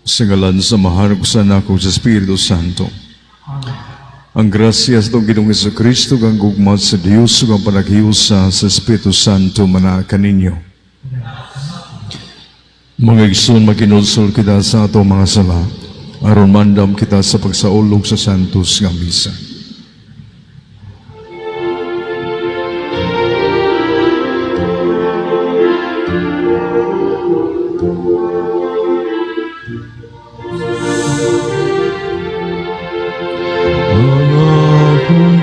Sa ngalan sa Amahan ug sa Anak ug sa Espiritu Santo. Ang grasya sa atong Ginoong Kristo, ang gugma sa Dios ug ang panaghiusa sa Espiritu Santo manaa kaninyo. Mga igsoon, maghinulsol kita sa atong mga sala aron mandam kita sa pagsaulog sa Santos nga Misa. Ang akong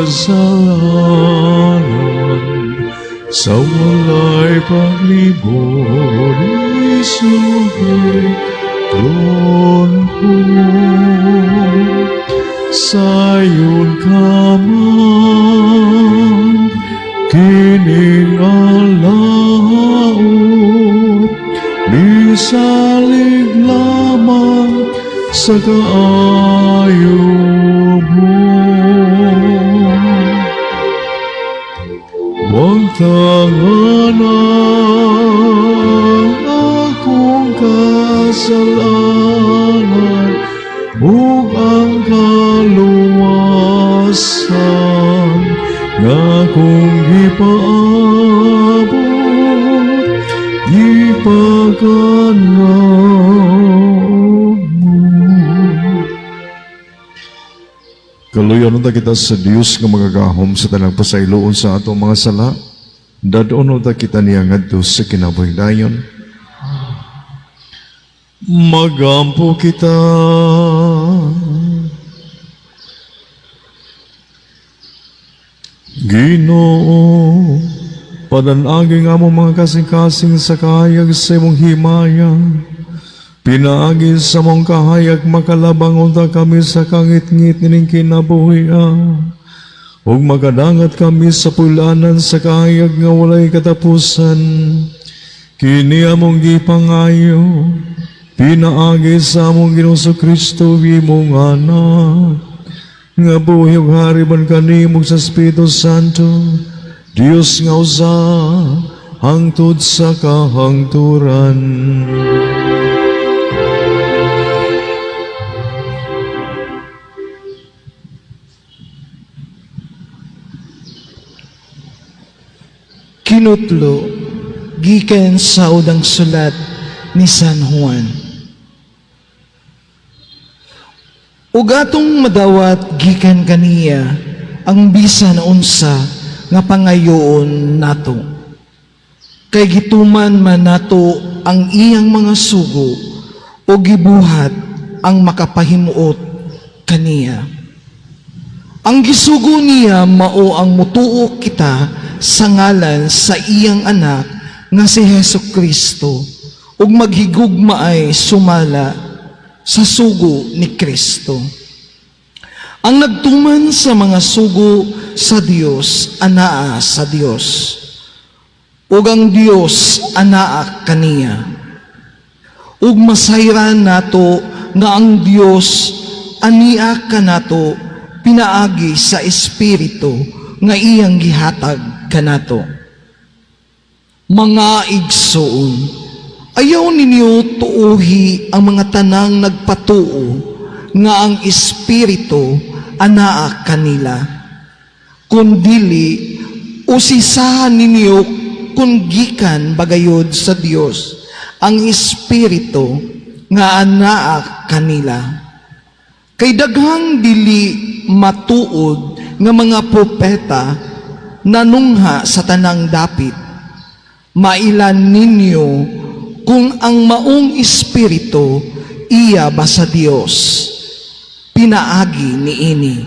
kasalanan sa walay paglibot isugiton ko. Sayon ka man kining alaot, misalig lamang sa kaayo mo. Huwag tanganan akong kasalanan ug ang kaluwasan nga akong gipaabot, gipakanaog mo. Kaluyan unta kita sa Dios nga magagahom sa tanang pasayloon sa atong mga sala. Dad-on unta kita niya ngadto sa kinabuhing dayon. Magampo kita. Ginoo, padanagi nga among mga kasing-kasing sa kahayag sa imong himaya. Pinaagi sa mong kahayag makalabang unta kami sa kangitngit nining kinabuhi. Ug magadangat kami sa pulanan sa kahayag nga walay katapusan. Kini among gipangayo, pinaagi sa among Ginoong Kristo, imong Anak, nga buhi ug hari ban kanimo sa Espiritu Santo, Dios nga usa, hangtod sa kahangturan. Kinutlo gikan sa unang sulat ni San Juan. Ug atong madawat gikan kaniya ang bisan unsa nga pangayoon nato. Kay gituman man nato ang iyang mga sugo o gibuhat ang makapahimuot kaniya. Ang gisugo niya mao ang mutuo kita sa ngalan sa iyang anak nga si Hesus Kristo ug maghigugmaay sumala sa sugo ni Kristo. Ang nagtuman sa mga sugo sa Dios anaa sa Dios, ug ang Dios anaa kaniya. Ug masayran nato nga ang Dios ania kanato pinaagi sa Espiritu nga iyang gihatag kanato. Mga igsoon, ayaw ninyo tuuhi ang mga tanang nagpatuo nga ang Espiritu anaa kanila. Kundili, usisahan ninyo kung gikan bagayod sa Dios ang Espiritu nga anaa kanila. Kay daghang dili matuod nga mga propeta nanungha sa tanang dapit. Mailan ninyo kung ang maong espiritu iya ba sa Dios pinaagi niini.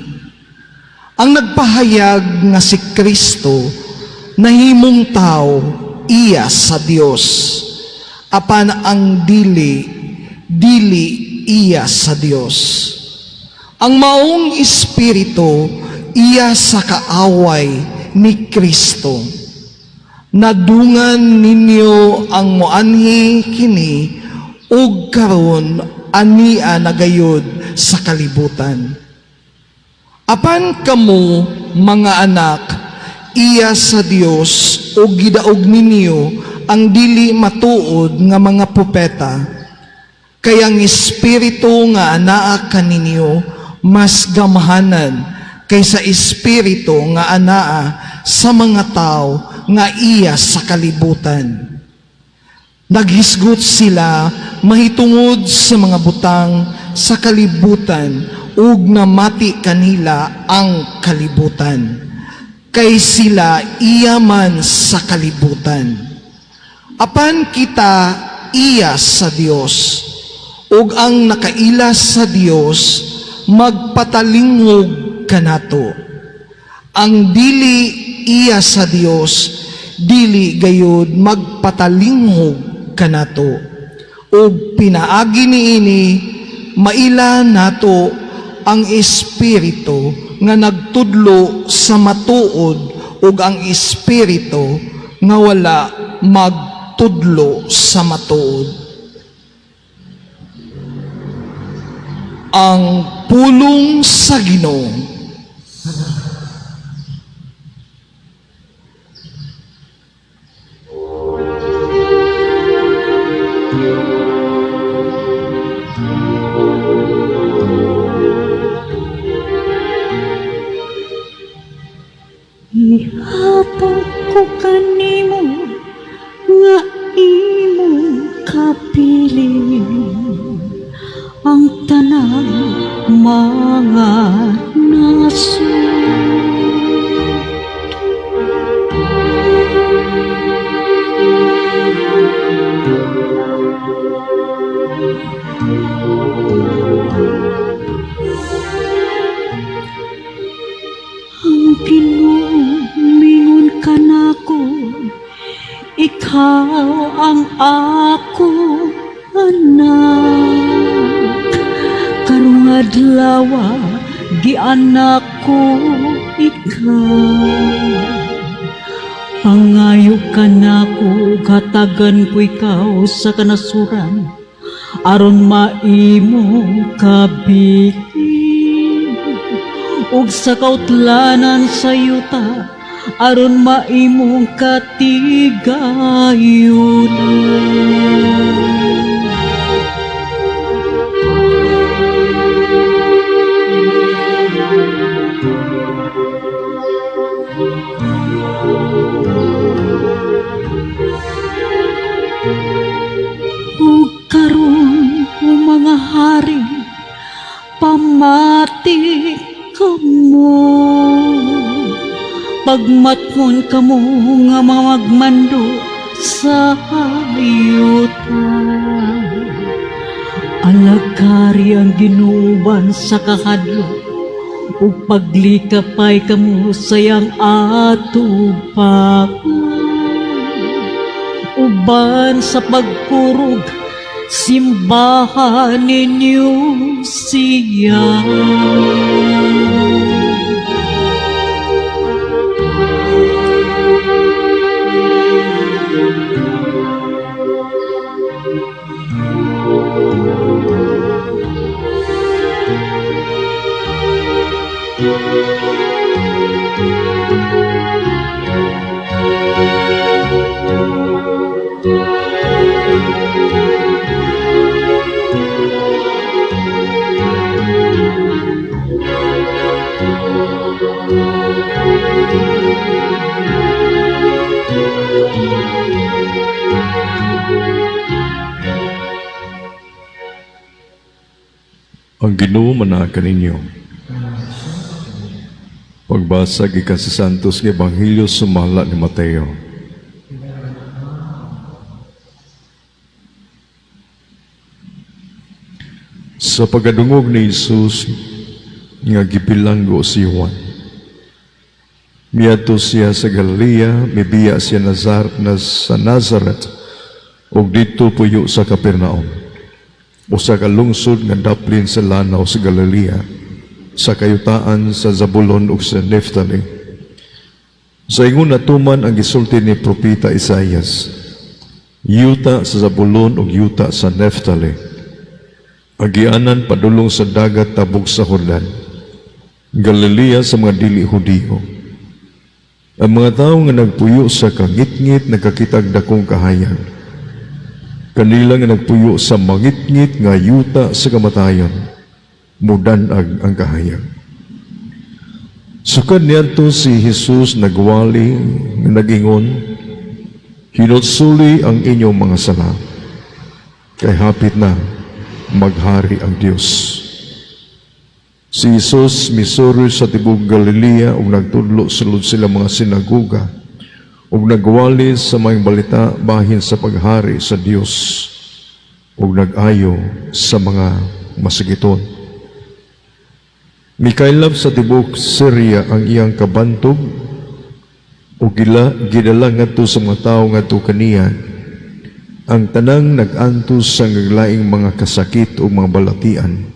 Ang nagpahayag nga si Kristo nahimong tao iya sa Dios, apan ang dili dili iya sa Dios. Ang maong espiritu iya sa kaaway ni Kristo. Nadungan ninyo ang moanhi kini ug karon ania nagayod sa kalibutan. Apan kamo mga anak iya sa Dios ug gidaog ninyo ang dili matuod nga mga propeta, Kay ang espiritu nga anaa kaninyo mas gamhanan kaysa espiritu nga anaa sa mga tao nga iya sa kalibutan. Naghisgot sila mahitungod sa mga butang sa kalibutan ug namati kanila ang kalibutan. Kay sila iya man sa kalibutan. Apan kita iya sa Dios, ug ang nakaila sa Dios magpatalinghog kanato. Ang dili iya sa Dios, dili gayud magpatalinghog kanato. Ug pinaagi niini maila nato ang espiritu nga nagtudlo sa matuod ug ang espiritu nga wala magtudlo sa matuod. Ang pulong sa Ginoo. Ihatag ko kanimo nga imong kabilin ang tanang mga nasod. Ang Ginoo mingon kanako, ikaw ang akong anak. Karong adlaw gianak ko ikaw. Pangayo ka nako, hatagan ko ikaw sa kanasuran, aron maimo kabilin ug sa kautlanan sa yuta, aron maimong katigayunan. Ug karon, o mga hari, pamati kamo. Pagmatngon kamo nga mga magmando sa yuta. Alagari ang Ginoo uban sa kahadlok ug paglikapay kamo sa iyang atubangan. Uban sa pagkurog, simbahan ninyo siya. Ang Ginoo manaa kaninyo. Pagbasa gikan sa Santos nga Ebanghelyo sumala ni Mateo. Sa pagkadungog ni Jesus nga gibilanggo si Juan, miadto siya sa Galilea, mibiya siya sa Nazaret, ug didto puyo sa Capernaum, usa ka lungsod nga daplin sa lanaw sa Galilea, sa kayutaan sa Zabulon ug sa Neftali. Sa ingon natuman ang gisulti ni propeta Isaias, yuta sa Zabulon ug yuta sa Neftali, agianan padulong sa dagat tabok sa Jordan, Galilea sa mga dili Hudiyo. Ang mga tawo nga nagpuyo sa kangitngit nagkakitag dakong kahayag. Kanila nga nagpuyo sa mangitngit nga yuta sa kamatayon, mudanag ang kahayag. Sukad niadto, si Jesus nagwali nga nagingon, "Hinutsuli ang inyong mga sala, kay hapit na maghari ang Dios." Si Jesus misuri sa tibok Galilea ug nagtudlo sulod sa ilang mga sinagoga ug nagwali sa maayong balita bahin sa paghari sa Dios ug nag-ayo sa mga masakiton. Mikaylap sa tibok Syria ang iyang kabantog ug gidala ngadto sa mga tawo ngadto kaniya ang tanang nag-antos sa naglaing mga kasakit o mga balatian,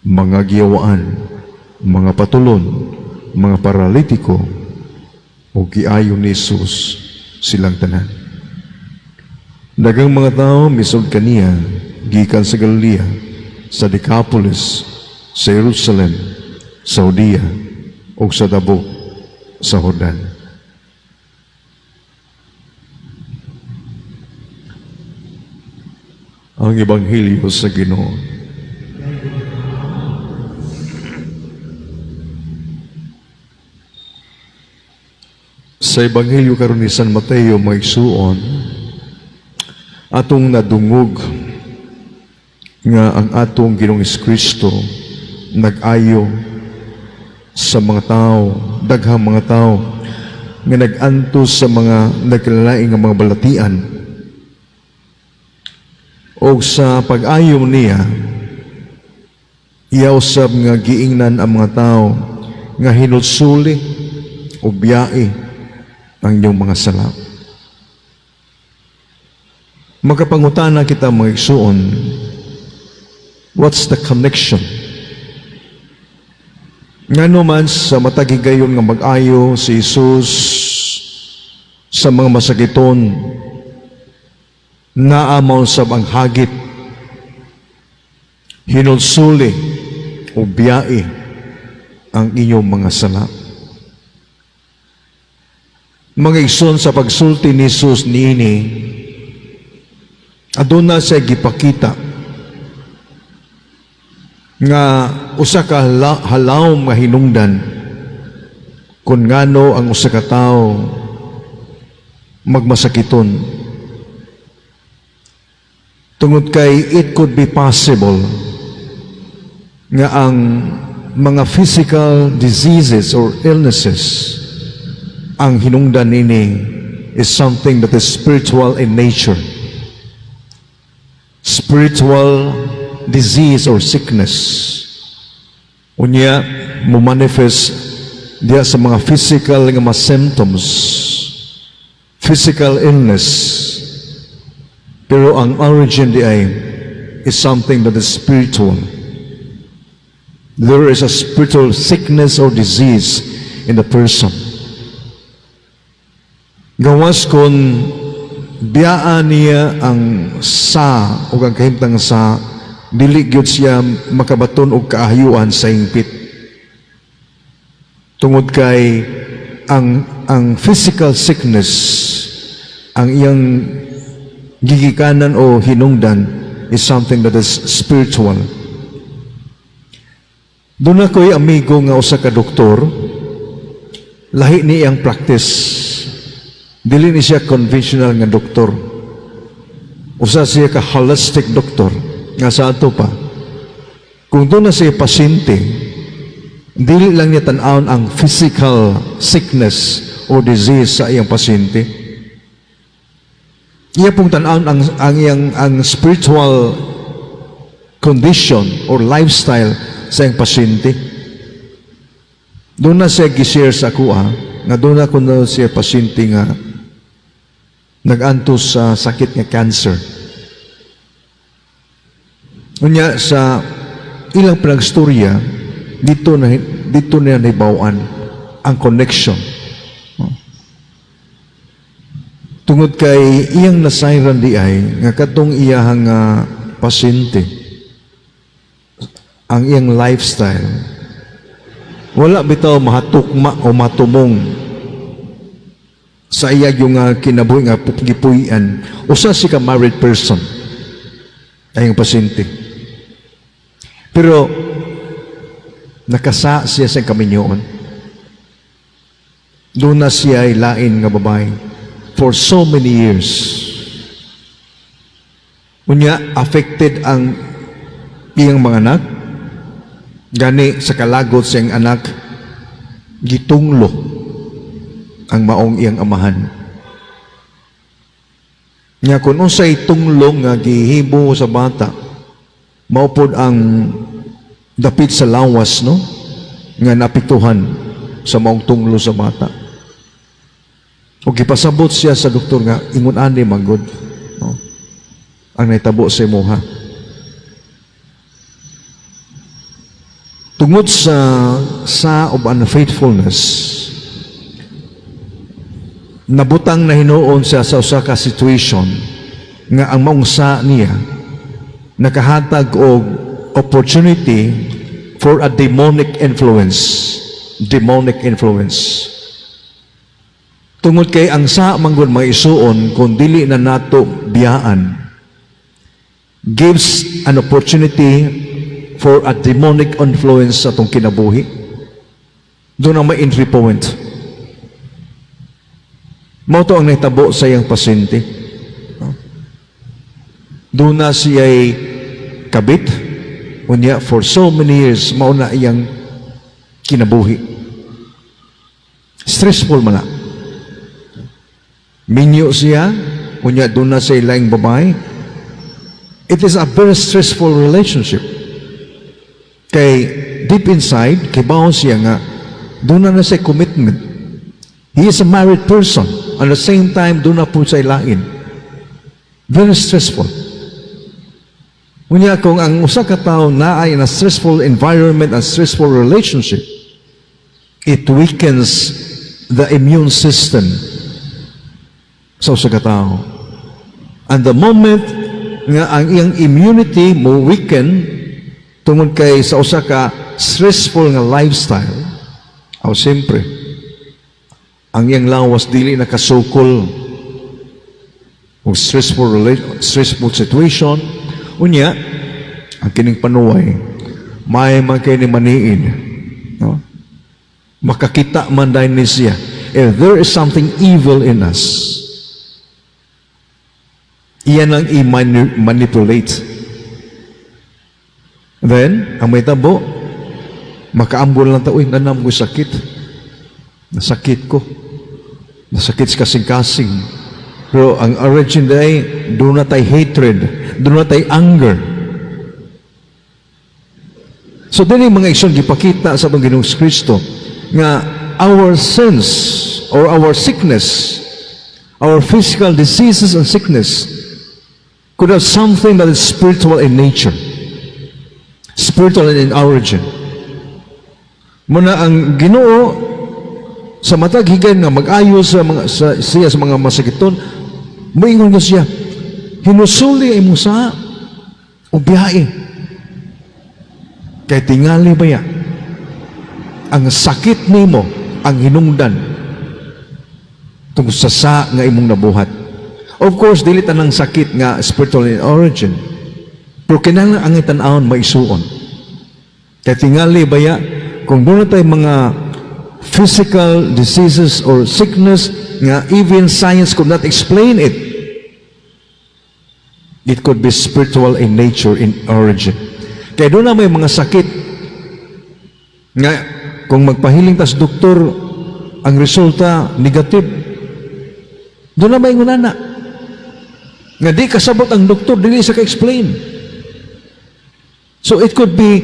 mga giyawaan, mga patulon, mga paralitiko, ug giayo ni Jesus silang tanan. Daghang mga tao misud kaniya gikan sa Galilea, sa Decapolis, sa Jerusalem, sa Judea, ug sa tabok sa Jordan. Ang Ebanghelyo sa Ginoo. Sa Ebanghelyo karon ni San Mateo, mga igsuon, atong nadungog nga ang atong Ginoong Kristo nag-ayo sa mga tao, daghang mga tao nga nag-antos sa mga nagkalain nga mga balatian. O sa pag-ayo niya, iya usab nga giingnan ang mga tao nga hinutsuli o biyai ang inyong mga sala. Makapangutana kita, mga igsuon, what's the connection? Ngano man sa matag higayon nga mag-ayo si Jesus sa mga masakiton, naa man sab ang hagit, "Hinulsuli o biyai ang inyong mga sala"? Mga igsoon, sa pagsulti ni Jesus niini, aduna siya gipakita nga usa ka halawom nga hinungdan kung ngano ang usa ka tawo magmasakiton. Tungod kay it could be possible nga ang mga physical diseases or illnesses, ang hinungdan nini is something that is spiritual in nature. Spiritual disease or sickness. Unya, mo manifest diya sa mga physical nga mga symptoms, physical illness. Pero ang origin di ay is something that is spiritual. There is a spiritual sickness or disease in the person. Gawas kung biyaan niya ang sa o ang kahimtang sa, dili gyud siya makabaton og kaayuan sa hingpit. Tungod kay ang physical sickness, ang iyang gigikanan o hinungdan is something that is spiritual. Duna ko'y amigo nga usa ka doktor, lahi ni iyang practice. Dili ni siya conventional nga doktor. Usa siya ka holistic doctor nga sa ato pa. Kung duna siya pasyente, dili lang niya tan-awon ang physical sickness or disease sa iyang pasyente. Iya pong tan-awon ang iyang ang spiritual condition or lifestyle sa iyang pasyente. Duna siya gi-share sa akuha nga duna kuno siya pasyente nga nag-antos sa sakit nga cancer. Unya sa ilang pinagstorya, dito na nahibaw-an ang connection. Tungod kay iyang nasayran di ay nga katong iyahang pasyente, ang iyang lifestyle wala bitaw mahatukma o matumong. Sa iya yung kinabuhi nga gipuy-an, usa si ka married person ay ang pasyente. Pero nakasa siya sa kaminyoon. Duna siya ay lain nga babae for so many years. Unya, affected ang iyang mga anak. Gani sa kalagot sa iyang anak, gitunglo ang maong iyang amahan. Nya kung unsay tunglo nga gihimo sa bata, mao pod ang dapit sa lawas, no, nga naapektuhan sa maong tunglo sa bata. O gipasabot siya sa doktor nga ingon ani manggod, no, ang nahitabo sa imuha. Tungod sa of unfaithfulness, nabutang na hinuon siya sa usa ka situation nga ang maong sa niya nakahatag og opportunity for a demonic influence, demonic influence, tungod kay ang sa manggod, mga isuon, kung dili na nato biyaan, gives an opportunity for a demonic influence sa atong kinabuhi. Duna ang may entry point. Mao to ang nahitabo sa iyang pasyente. No? Duna siya'y kabit, unya for so many years, mao na iyang kinabuhi. Stressful man na. Minyo siya, unya duna siya laing babae. It is a very stressful relationship. Kay deep inside, kibaw siya nga, duna na siya commitment. He is a married person. At the same time, duna pod siya lain. Very stressful. Unya kung ang usa ka tawo naay in a stressful environment and stressful relationship, it weakens the immune system sa usa ka tawo. And the moment nga ang iyang immunity mo weaken tungod kay sa usa ka stressful nga lifestyle, aw siyempre, ang iyang lawas dili nakasukol og stressful situation. Unya ang kining panuway may man kay ni maniid, no, makakita man dahil ni siya if there is something evil in us, iyan ang i-manipulate. Then ang mahitabo, makaambol lang ta, "Uy, nanam ko sakit, nasakit ko, nasakit sa kasing-kasing." Pero ang origin ay duna tay hatred, duna tay anger. So dili, mga igsoon, gipakita sa atong Ginoong Kristo nga our sins or our sickness, our physical diseases and sickness could have something that is spiritual in nature. Spiritual in origin. Mao na ang Ginoo sa matag higayon nga mag-ayo sa siya sa mga masakiton, moingon nga siya, "Hinusoli imong sa o biyahe. Kay tingali baya ang sakit nimo ang hinungdan tungkol sa nga imong nabuhat." Of course, dili tanang sakit nga spiritual in origin. Pero kinahanglan ang tan-awon, mga isuon. Kay tingali baya kung duna tay mga physical diseases or sickness nga even science could not explain it, it could be spiritual in nature, in origin. Kaya duna may mga sakit nga kung magpahiling tas doktor, ang resulta negative. Duna may ngunana nga di kasabot ang doktor, dili sa ka-explain. So it could be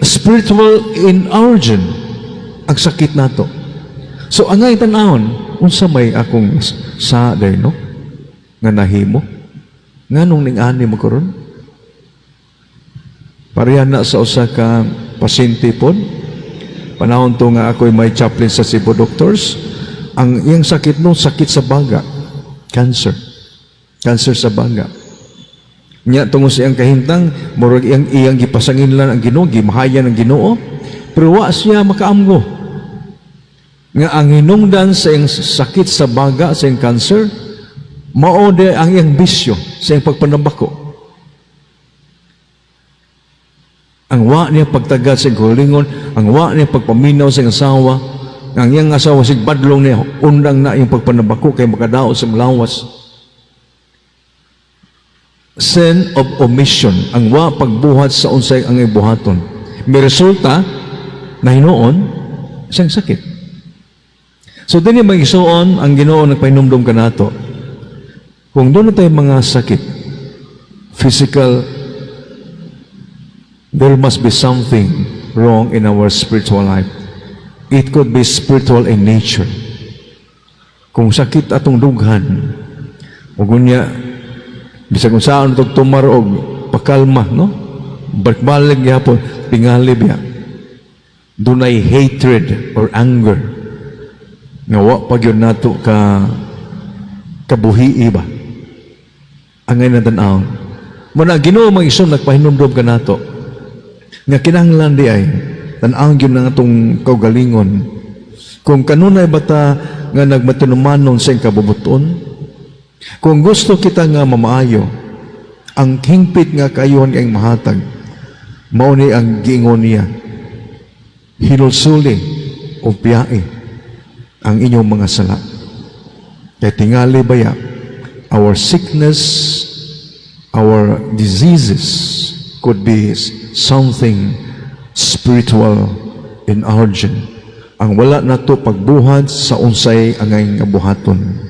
spiritual in origin ang sakit nato. So angay tan-awon, unsa may akong sa day, no, nga nahimo? Nganong ning-ani mo karon? Pareha na sa usa ka pasyente pod. Panahon to nga ako'y may chaplain sa Cebu Doctors. Ang iyang sakit, no, sakit sa baga. Cancer. Cancer sa baga. Nya tungod sa iyang kahimtang, murag iyang gipasanginlan ang Ginoo, gimahayan ang Ginoo, pero wa siya makaamgo. Nga ang hinungdan sa iyang sakit sa baga, sa iyang cancer, mao diay ang iyang bisyo sa iyang pagpanambako. Ang wa niya pagtagad sa iyang kaugalingon, ang wa niya pagpaminaw sa iyang asawa, ang iyang asawa sig badlong niya, undang na iyang pagpanambako kay makadaot sa lawas. Sin of omission, ang wa pagbuhat sa unsay ang ibuhaton. May resulta na hinuon siyang sakit. So dinhi, mga igsuon, ang Ginoo nagpahinumdom kanato. Kung duna tay mga sakit, physical, there must be something wrong in our spiritual life. It could be spiritual in nature. Kung sakit atong dughan, ug unya, bisag unsaon itong tumar og pakalma, no? Balik-balik gyapon, tingali biya. Dunay hatred or anger nga wa pa gyud nato ka kabuhi ba. Angay na tan-awon. Mao na Ginoo, mga igsoon, nagpahinumdom kanato nga kinahanglan diay tan-awon gyud ang atong kaugalingon kung kanunay ba ta nga nagmatinumanon sa iyang kabubut-on. Kung gusto kita nga mamaayo, ang hingpit nga kaayuhan kay mahatag, mao ni ang giingon niya, "Hinulsuli o piyai ang inyong mga sala." Kay tingali baya, our sickness, our diseases could be something spiritual in origin. Ang wala nato pagbuhat sa unsay angay nga buhaton.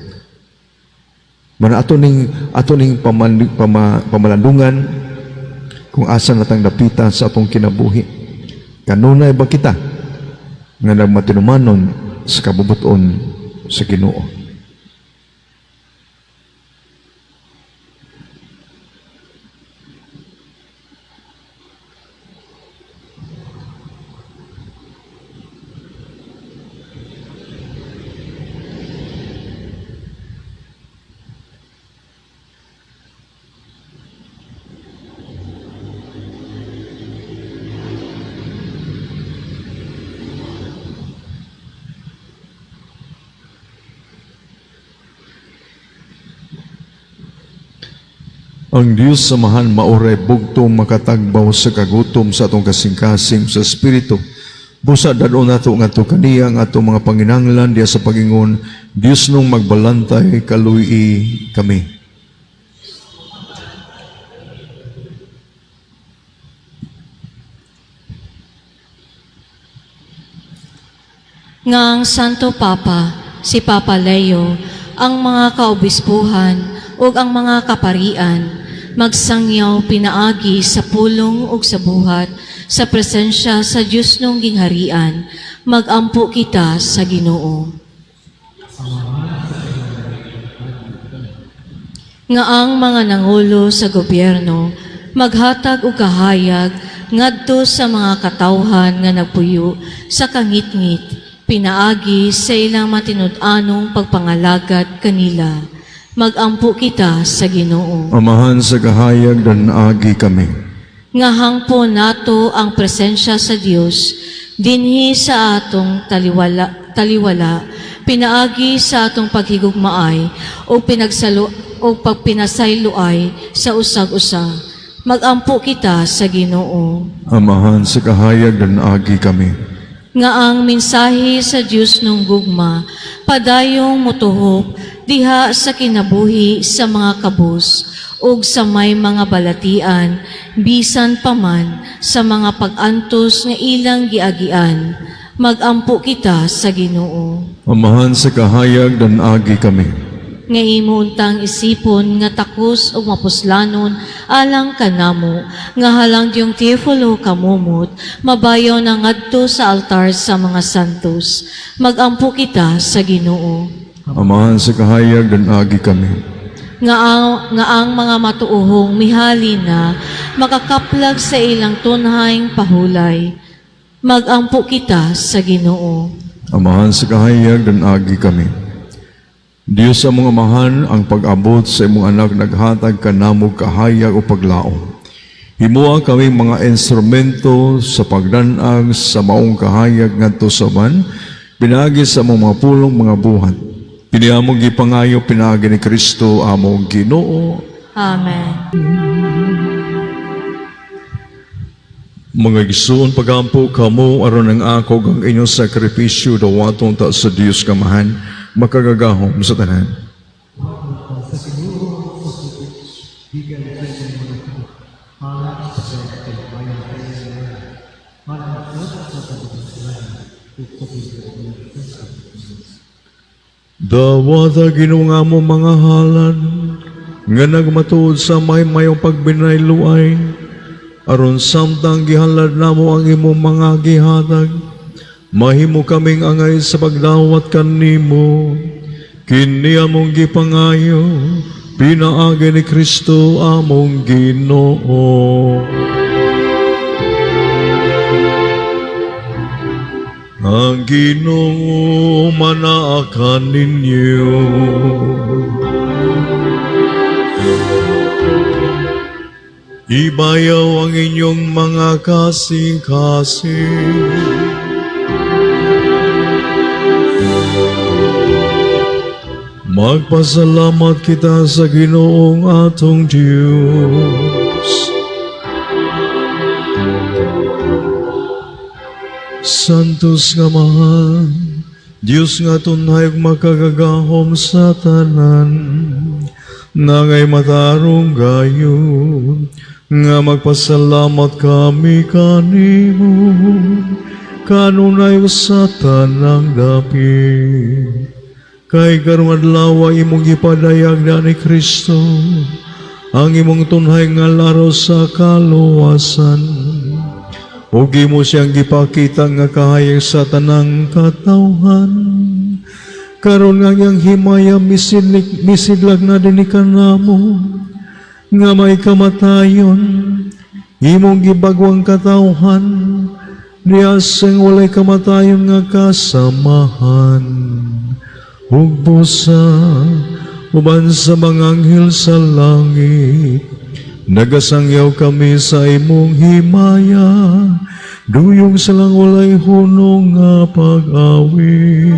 Mana ato ning pamalandungan kung asa natang dapita sa atong kinabuhi. Kanunay ba kita nga nagmatinumanon sa kabubuton sa Ginoo? Ang Diyos Amahan maoray bugtong makatagbaw sa kagutom sa atong kasing-kasing sa Espiritu. Busa dad-on nato ngadto kaniya ang atong mga panginahanglan diya sa pagingon, "Diyos nung magbalantay, kaluy-i kami." Nga ang Santo Papa, si Papa Leo, ang mga kaobispuhan ug ang mga kaparian, magsangyaw pinaagi sa pulong ug sa buhat sa presensya sa Dios nung gingharian, magampo kita sa Ginoo. Nga ang mga nangulo sa gobyerno maghatag og kahayag ngadto sa mga katawhan nga nagpuyo sa kangitngit pinaagi sa ilang matinud-anong pagpangalagad kanila. Magampo kita sa Ginoo. Amahan sa kahayag, dan-agi kami. Nga hangpo nato ang presensya sa Dios dinhi sa atong taliwala pinaagi sa atong paghigugmaay o pinagsalo o pagpinasayloay sa usag-usa. Magampo kita sa Ginoo. Amahan sa kahayag, dan-agi kami. Nga ang mensahe sa Dios nung gugma padayong motuhok diha sa kinabuhi sa mga kabus ug sa may mga balatian bisan pa man sa mga pag-antos nga ilang giagian. Magampo kita sa Ginoo. Amahan sa kahayag, dan-agi kami. Nga imo untang isipon nga takos ug mapuslanon alang kanamo nga halandyong Teofilo Camomot mabayaw na ngadto sa altar sa mga santos. Magampo kita sa Ginoo. Amahan sa kahayag, dan-agi kami. Nga ang mga matuohong mihali na makakaplag sa ilang tunhayng pahulay. Magampo kita sa Ginoo. Amahan sa kahayag, dan-agi kami. Diyos among Amahan, ang pag-abot sa imong anak naghatag kanamo kahayag o paglaom. Himoa kami mga instrumento sa pagdanag sa maong kahayag ngadto sa uban. Pinaagi sa among mga pulong, mga buhat. Kini among gipangayo pinaagi ni Kristo among Ginoo. Amen. Mga igsoon, pagampo kamo aron ang ako ug ang inyong sakripisyo dawaton ta sa Dios Amahan makagagahom sa tanan. Sa Ginoo sa gikan sa imong mga tiil, halad sa kalipay sa imong ngalan, para sa kabudlayan ug sa pagdumdum sa. Dawata, Ginoo, ang among mga halad nga nagmatuod sa may-mayong pagbinayluay, aron samtang gihalad namo ang imong mga gihatag, mahimo kaming angay sa pagdawat kanimo. Kini among gipangayo pinaagi ni Kristo among Ginoo. Ang Ginoo manaa kaninyo. Ibayaw ang inyong mga kasing-kasing. Magpasalamat kita sa Ginoong atong Diyos. Santos nga Amahan, Diyos nga tunhay ug makagagahom sa tanan, nangay matarong gayud nga magpasalamat kami kanimo kanunay sa tanang dapit. Kay karong adlaw imong gipadayag na ni Kristo ang imong tunhay nga laraw sa kaluwasan. Ug imo siyang gipakita nga kahayag sa tanang katawhan. Karon nga iyang himaya misidlag na dinhi kanamo nga may kamatayon, imong gibag-o ang katawhan diha sa walay kamatayon nga kasamahan. Ug busa uban sa mga anghel sa langit, nagasangyaw kami sa imong himaya, duyong sa lang walay hunong nga pag-awit.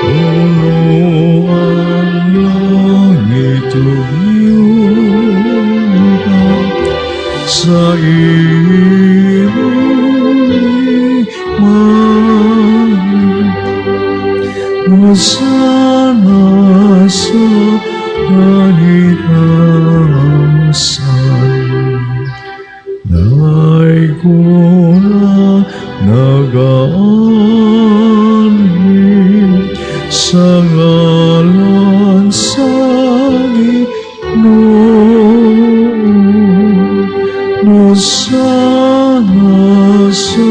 Puno ang langit ug yuta sa imong himaya. Hosana sa kahitasan. Daygon nagaanhi sa ngalan sa Ginoo. Hosana sa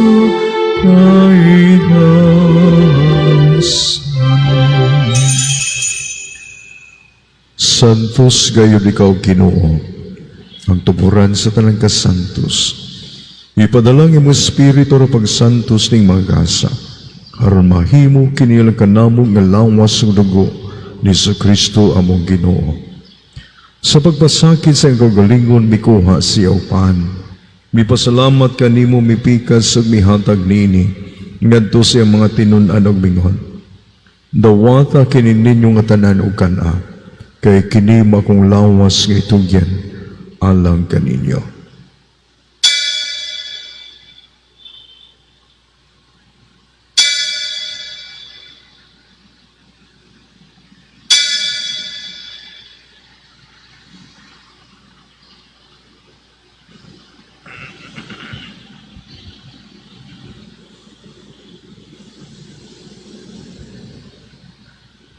kahitasan. Santos gayud ikaw, Ginoo, ang tuburan sa tanang kasantos. Ipadala ang imong Espiritu aron pagsantos ning mga gasa, aron mahimo kini kanamo nga lawas ug dugo ni Kristo among Ginoo. Sa pagpasakit sa iyang kaugalingon, mikuha siya og pan. Mipasalamat kanimo, mipikas ug mihatag niini ngadto sa iyang mga tinun-an ug mingon, "Dawata kini ninyo nga tanan ug kan-a, kay kini mao akong lawas nga itugyan alang kaninyo."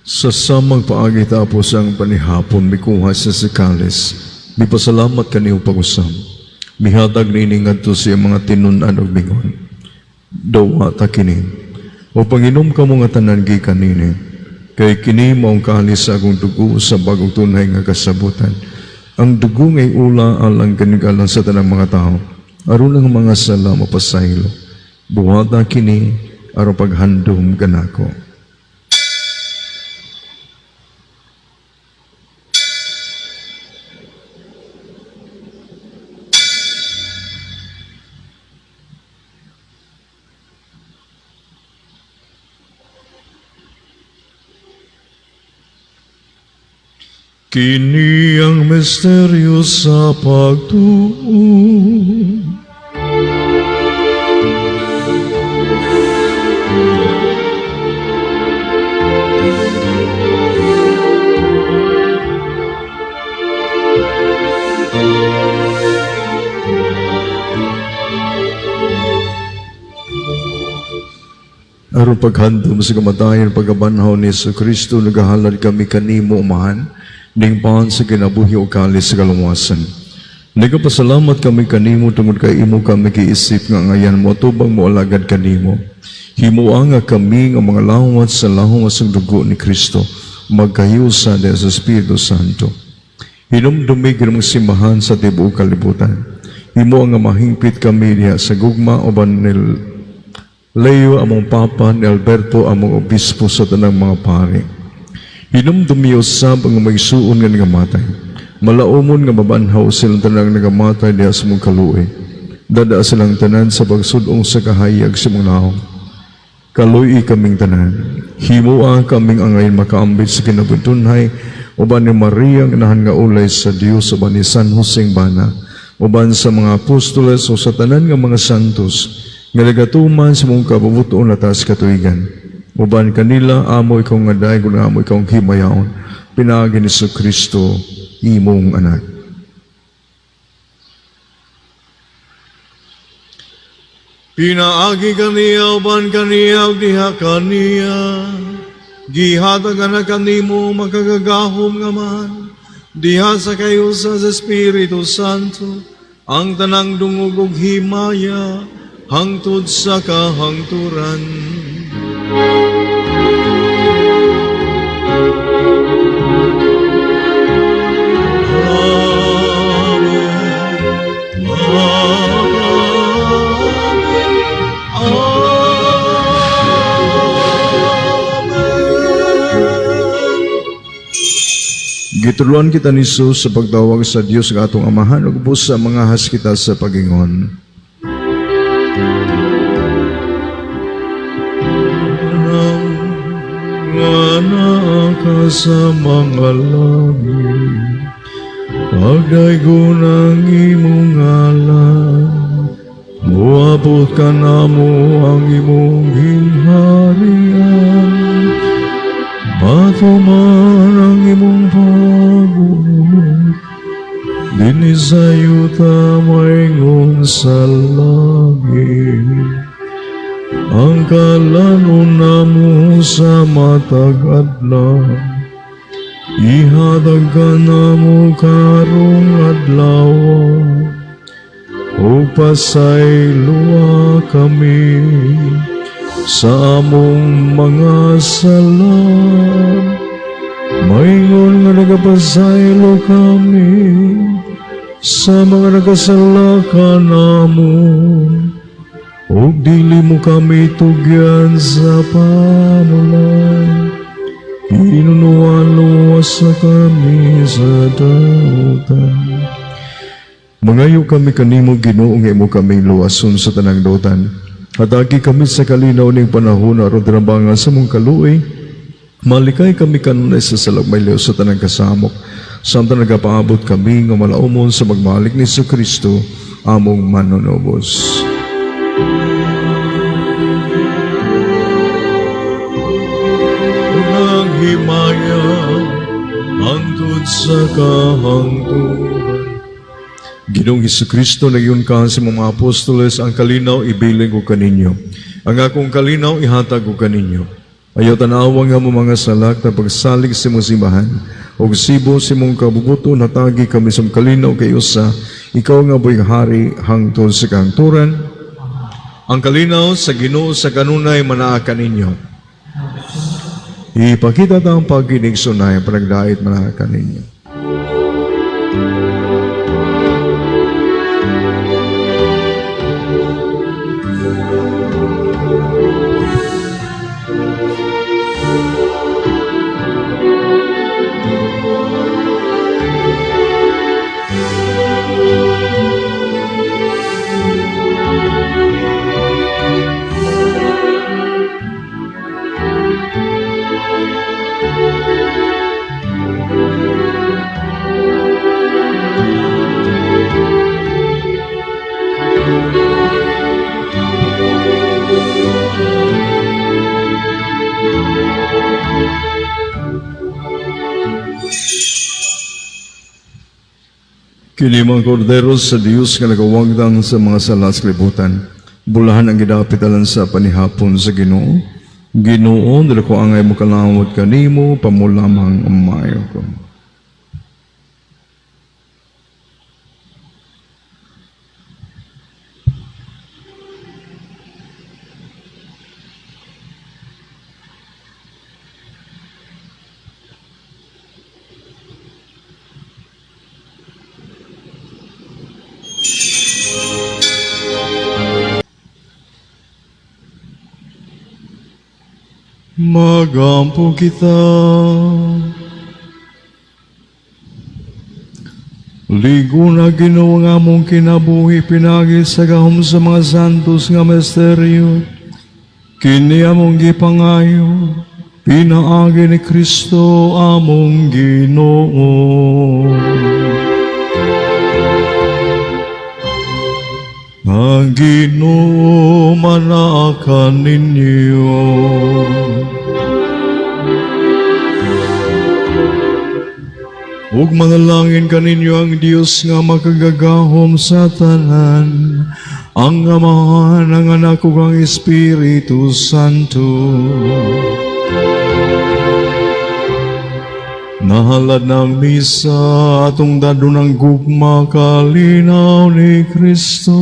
Sa samang paagi, tapos ang panihapon, mikuha siya sa kalis. Mipasalamat kaniyo pag-usab. Mihatag niini ngadto sa iyang mga tinun-an ug mingon, "Dawata kini. Ug panginom kamo nga tanan gikan nini. Kay kini mao ang kalis sa akong dugo sa bagong tunhay nga kasabutan. Ang dugo ngay ula alang kaninyog alang sa tanang mga tao." Aron ang mga sala mapasaylo. Buhata kini aron paghandom kanako. Kini ang misteryo sa pagtuo. Aron paghandom sa kamatayon, pagkabanhaw ni Hesus Kristo, nagahalad kami kanimo, Amahan, ning pan sa kinabuhi o kalis sa kalungwasan. Nagapasalamat kami kanimo tungod kay imo kami giisip nga ngayan mo tubang mo alagad kanimo. Himoa nga kami nga mga lawat sa lawas ng dugo ni Kristo, magkahiusa diha sa Espiritu Santo. Hinumdumi ang simbahan sa tibuok kalibutan. Himo nga mahingpit kami diha sa gugma uban ni Leo among Papa, ni Alberto among Obispo sa tanang mga pari. Hinumdumi usab ang may suon nga nagamatay. Malaumon nga mabanhaw silang tanang nagamatay diha sa mong kaluoy. Dada silang tanan sa pagsudong sa kahayag sa mong naong. Kaluoy kaming tanan. Himoa kaming angayon makaambit sa kinabuhi uban ni Maria ang inahan nga ulay sa Dios, uban ni San Jose Bana, uban sa mga apostoles o sa tanan nga mga santos nga nagatuman sa mong kabubuton atas katuigan. Uban kanila amo ikaw nga daygon, amo ikaw ang himayaon pinaagi ni Kristo imong anak. Pinaagi kaniya, uban kaniya, ug diha kaniya, gihatag na kanimo makagagahom nga Amahan, diha sa kayusa sa Espiritu Santo, ang tanang dungog ug himaya, hangtod sa kahangturan. Amen. Amen. Gituluan kita ni Jesus sa pagtawag sa Dios nga atong Amahan ug busa mangahas kita sa pagingon. Nga naa ka sa mga langit, pagdaygon ang imong ngalan, muabot kanamo ang imong gingharian, matuman ang imong pagbuot, dinhi sa yuta maingon sa langit. Ang kalanon namo sa matag adlaw, ihatag kanamo karong adlaw, ug pasayloa kami sa among mga sala, maingon nga nagapasaylo kami sa mga nagkasala kanamo, ug dili mo kami tugyan sa panulay, hinunuan luwasa kami sa dautan. Mangayo kami kanimo, Ginoo, nga imo kami luwason sa tanang dautan. Hatagi kami sa kalinaw ning panahon aron tinabangan sa mong kaluoy. Malikay kami kanunay sa salagmaylo sa tanang kasamok. Samtang nagapaabot kami nga malaumon sa magbalik ni Kristo among manunubos. Unang himaya hangtod sa kahangturan. Ginoong Kristo, nag-ingon ka sa mga apostoles, "Ang kalinaw ibilin ko kaninyo. Ang akong kalinaw ihatag ko kaninyo." Ayaw tanawa ang among mga salak na pagsalig sa imong simbahan. Og sibo sa imong kabubuton, hatagi kami sa kalinaw kay usa, ikaw nga buhi hari hangtod sa kahangturan. Ang kalinaw sa Ginoo sa kanunay manaa kaninyo. Ipakita ta ang pagkiigsoonay, panagdait manaa kaninyo. Kini mga kordero sa Dios nga nagawagdang sa mga sala sa kalibutan. Bulahan ang gidapit alang sa panihapon sa Ginoo. Ginoo, dili ko angay mokalawat kanimo, pamo lamang ang maayo ko. Magampo kita. Ligo na Ginoo nga among kinabuhi pinagi sa gahom sa mga santos nga misteryo. Kini among gipangayo, pinaagi ni Kristo among Ginoo. Ang Ginoo manaa ninyo. Ug manalangin kaninyo ang Dios nga makagagahom sa tanan, ang Amahan, ang Anak ug ang Espiritu Santo. Nahalad ng misa atong dadon ang gugma kalinaw ni Kristo.